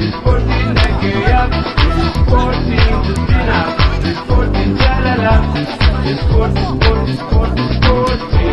Ispoortiin nagayyaa, ispoortiin guddina, ispoortiin jaalala, ispoortii ispoortii ispoortii ispoortii.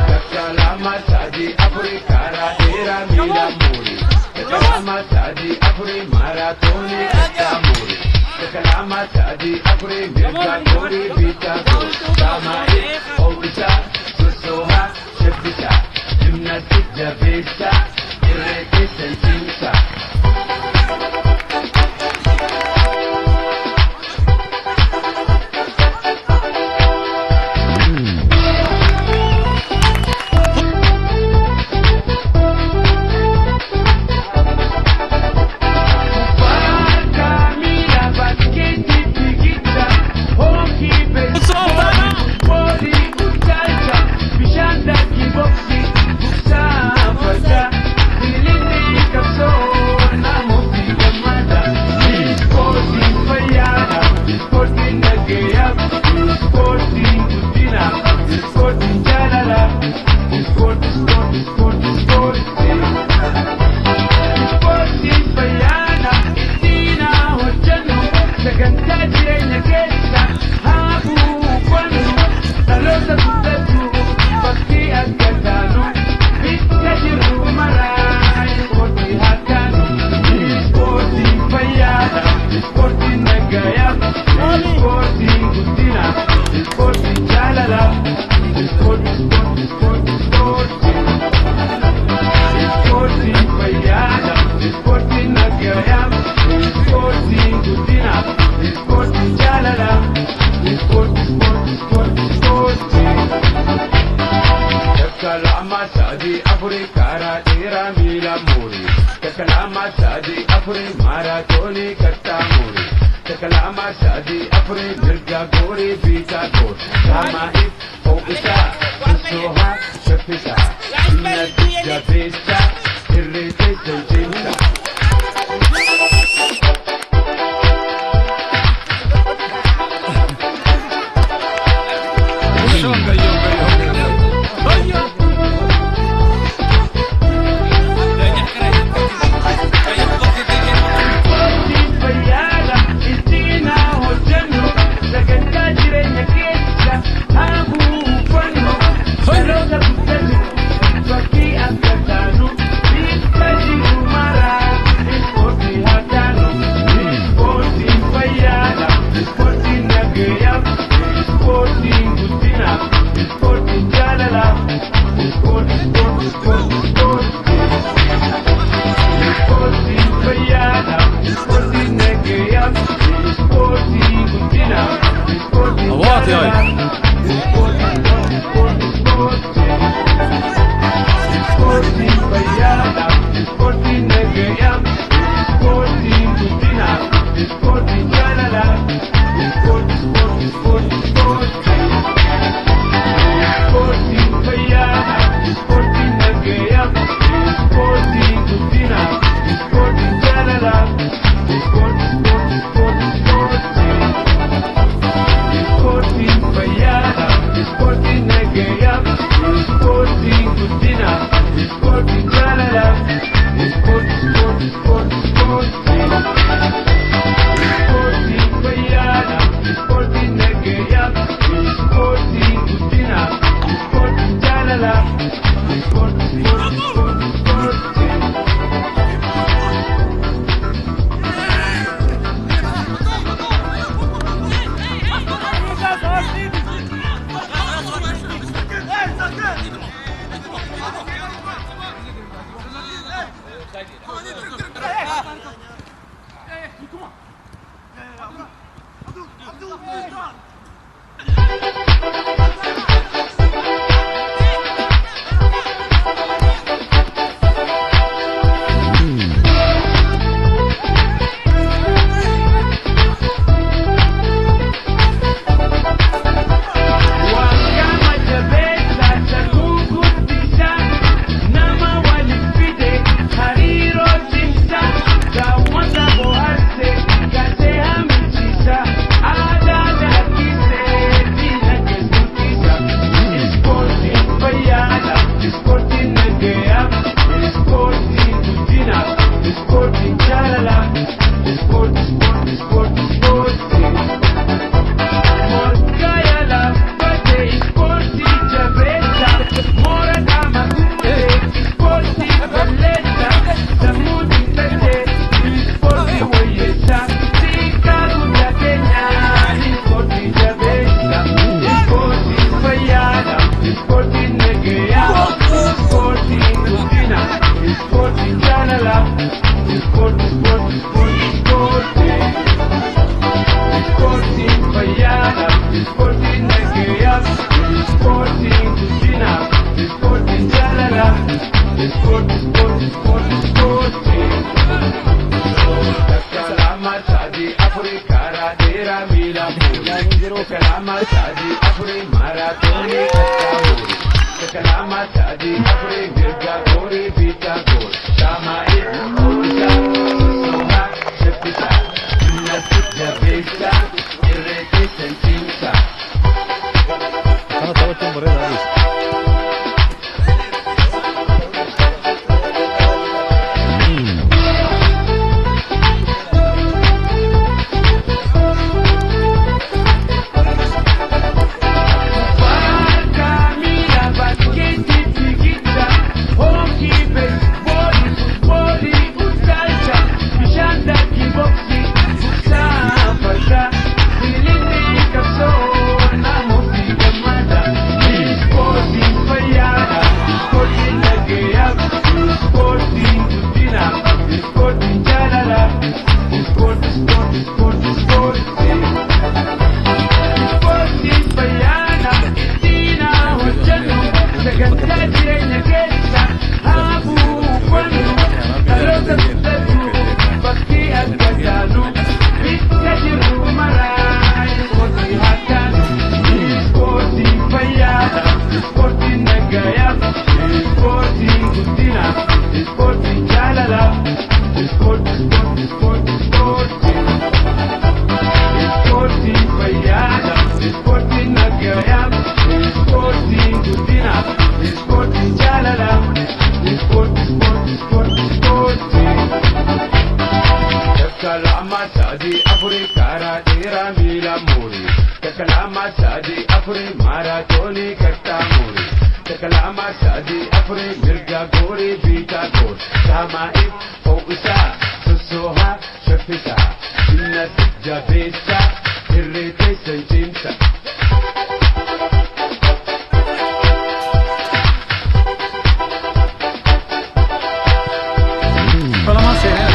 Takka lama sadii afurii karaa dheeraa miila muuri. Takka lama sadii afurii maaraatoonii kattaa muuri. Takka lama sadii afurii mirga goorii bitaa goori. Qaamaa'ee hoo'isaa sossoohaa shaffisaa. Gimnaastik jabeessaa irree keessan cimsaa. Sport, sport, sport, sport. Ispoortiin fayyaadha ittiin haa hojjennu sagantaa jireenya keessa haa buufannu dhaloota guddatu fakkii akka taanu bikka jirru maraa ispoortii haa taanu. Ispoortiin fayyaadha, ispoortiin nagayaa, ispoortiin guddina, ispoortiin jaalala, ispoortii ispoortii ispoortii ispoortii. Ispoortiin fayyaadha, ispoortiin nagayaa, ispoortiin guddina, ispoortiin jaalala, ispoortii ispoortii ispoortii ispoortii. Takka lama sadii afurii karaa dheeraa miila muuri. Takka lama sadii afurii maaraatoonii kattaa muuri. Takka lama sadii afurii mirga goorii bitaa goori. Qaamaa'if hoo'isaa sossoohaa shaffisaa. Gimnaastik jabeessaa irree keessan cimsaa. Ispoortiin fayyaadha ittiin haa hojjennu sagantaa jireenya keessa haa buufannu dhaloota guddatu fakkii akka taanu bikka jiru maraa ispoortii haa taanu. Ispoortiin fayyaadha, ispoortiin nagayaa, ispoortiin guddina, ispoortiin jaalala, ispoortii ispoortii ispoortii ispoortii. Ispoortiin fayyaadha, ispoortiin nagayaa, ispoortiin guddina, ispoortiin Awaati jaalala, ispoortii ispoortii ispoortii ispoortii. Ispoortiin fayyaadha, ispoortiin nagayaa, ispoortiin guddina, ispoortiin jaalala, ispoortii ispoortii ispoortii ispoortii. Ispoortiin fayyaadha, ispoortiin nagayaa, ispoortiin guddina, ispoortiin jaalala, ispoortii ispoortii ispoortii ispoortii. Ispoortiin fayyaadha, ispoortiin nagayaa, ispoortiin guddina, ispoortiin jaalala, ispoortii ispoortii ispoortii ispoortii. Ispoortiin fayyaadha, ispoortiin nagayaa, ispoortiin guddina, ispoortiin jaalala, ispoortii ispoortii ispoortii ispoortii. Waanqama jabeessa sammuu guddisaa nama waliif fide hariiroo cimsaa daawwata bohaarse gasee hamilchiisa aadaa daakkisee diinagdee burqisa. Ispoortiin jaalala. Ispoortii ispoortii ispoortii ispoortii. Morkaa yaala baatee ispoortii jabeessa. Moora qaama guutee ispoortii balleessa. Sammuu xiqqaatee ispoortii wayyeessa. Xiqqaa guddaa keenyaa ispoortii jabeessa. Ispoortiin fayyaadha. Ispoortiin nagayaa. Ispoortiin guddina. Ispoortiin jaalala. Ispoortii ispoortii ispoortii ispoortii. Ispoortiin fayyaadha. Ispoortiin nagayaa. Ispoortiin guddina. Ispoortiin jaalala. Ispoortii ispoortii ispoortii ispoortii. Takka lama sadii afurii karaa dheeraa miila muuri. Takka lama sadii afurii maaraatoonii kattaa muuri. Takka lama sadii afurii mirga goorii bitaa goori. Saamaa'ee ho'isaa sossoomaa shaffisaa. Jinnatti jabeessaa irree keessan cimsaa. Kana taphachuun bareedaa dhiisa. Barka, baskeeti, fiigicha, hookii, beesboolii, futboolii, utaalcha, bishaan daakii, boksii, buksaa, fardaa, fiililli qabsoo, namooti gammada. Ispoortiin fayyaadha, ispoortiin nagayaa, ispoortiin guddina, ispoortiin jaalala, ispoortii, ispoortii, ispoortii, ispoortii. Ispoortiin fayyaadha, ittiin haa hojjennu, sagantaa jireenya keessa haa buufannu, dhaloota guddatu bakkee akka taanu, bikka jirru maraa ispoortii haa taanu. Ispoortiin fayyaadha, ispoortiin nagayaa, ispoortiin guddina, ispoortiin jaalala, ispoortii, ispoortii, ispoortii, ispoortii. Ispoortiin fayyaadha, ispoortiin nagayaa, ispoortiin guddina, ispoortiin jaalala, ispoortii, ispoortii, ispoortii, ispoortii. Takka lama sadii afurii karaa dheeraa miila muuri. Takka lama sadii afurii maaraatoonii kattaa muuri. Takka lama sadii afurii mirga goorii bitaa goor. Saamaa'if ho'isaa sossoohaa shaffisaa. Jinnatti jabeessaa irree teessan cimsa. Falamaa seenaa.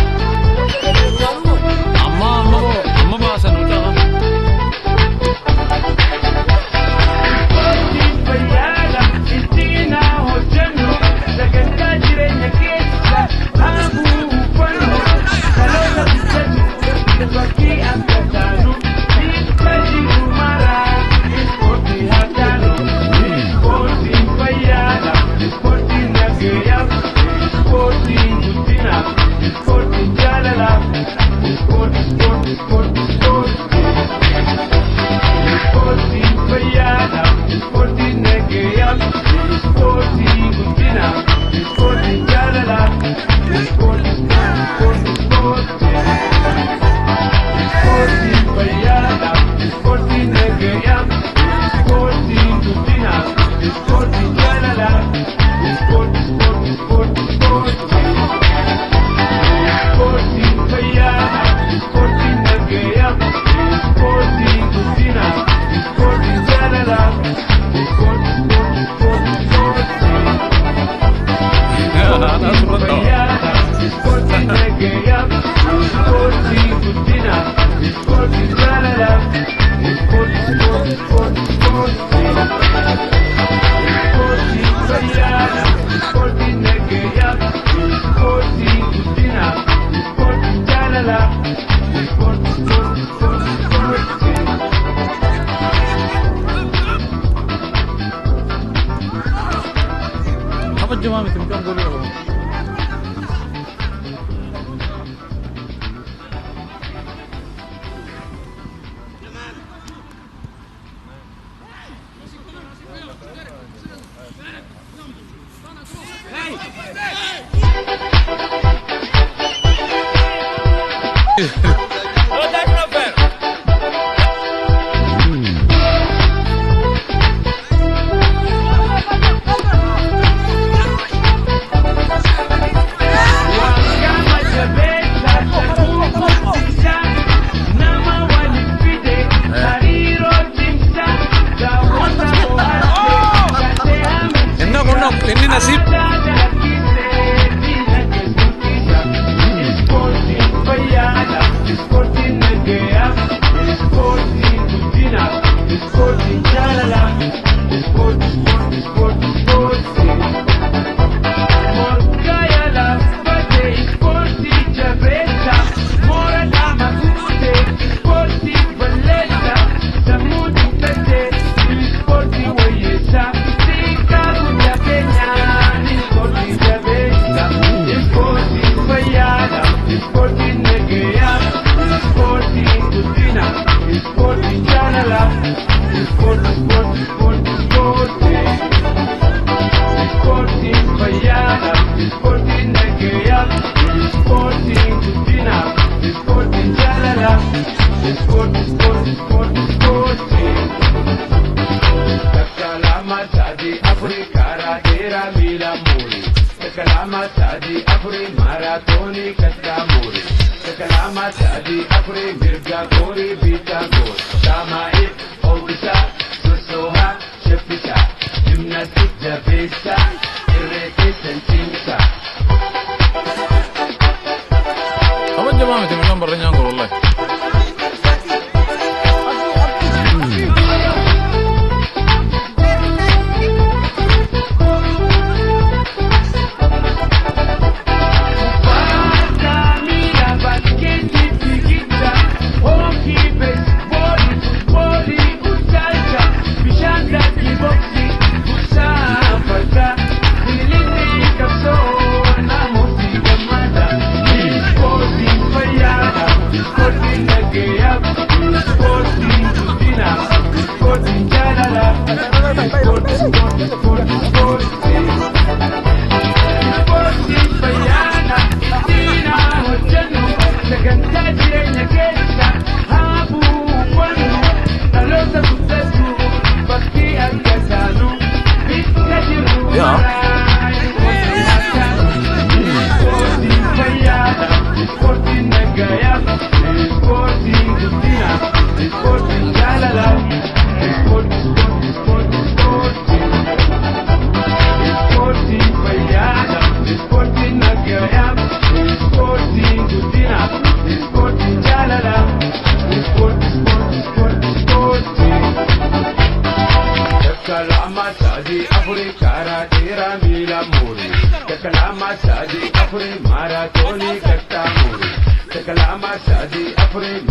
Amma amma amma baasan mucaa. Ispoortiin fayyaadha, ittiin haa hojjennu, sagantaa jireenya keessa haa buufannu, dhaloota guddatu bakkee akka taanu, bikka jiru maraa ispoortii haa taanu. Ispoortiin fayyaadha, ispoortiin nagayaa, ispoortiin guddina, ispoortiin jaalala, ispoortii, ispoortii, ispoortii, ispoortii. Ispoortiin fayyaadha, ispoortiin nagayaa, ispoortiin guddina, ispoortiin jaalala, ispoortii, ispoortii, ispoortii, ispoortii. Ispoortiin fayyaadha, ispoortiin nagayaa, ispoortiin guddina, ispoortiin jaalala, ispoortii, ispoortii, ispoortii, ispoortii. Ispoortiin fayyaadha, ispoortiin nagayaa, ispoortiin guddina, ispoortiin jaalala, ispoortii, ispoortii, ispoortii, ispoortii. Ispoortiin fayyaadha, ispoortiin nagayaa, ispoortiin guddina, ispoortiin jaalala, ispoortii, ispoortii, ispoortii, ispoortii. Ispoortiin fayyaadha, ispoortiin nagayaa, ispoortiin guddina, ispoortiin jaalala, ispoortii, ispoortii, ispoortii, ispoortii. Tapha jamaa miti mucaan goolii qabu. Inni nasiib.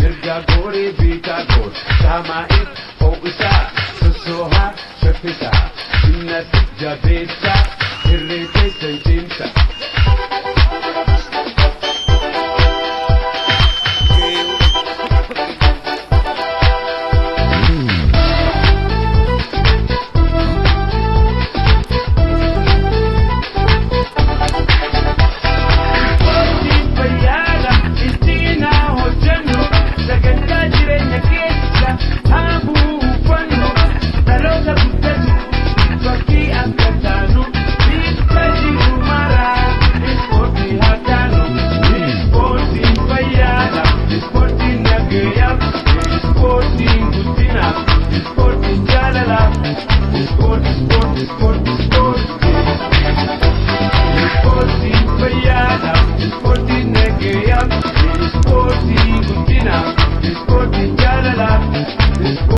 Mirga gori bita gor, sama it.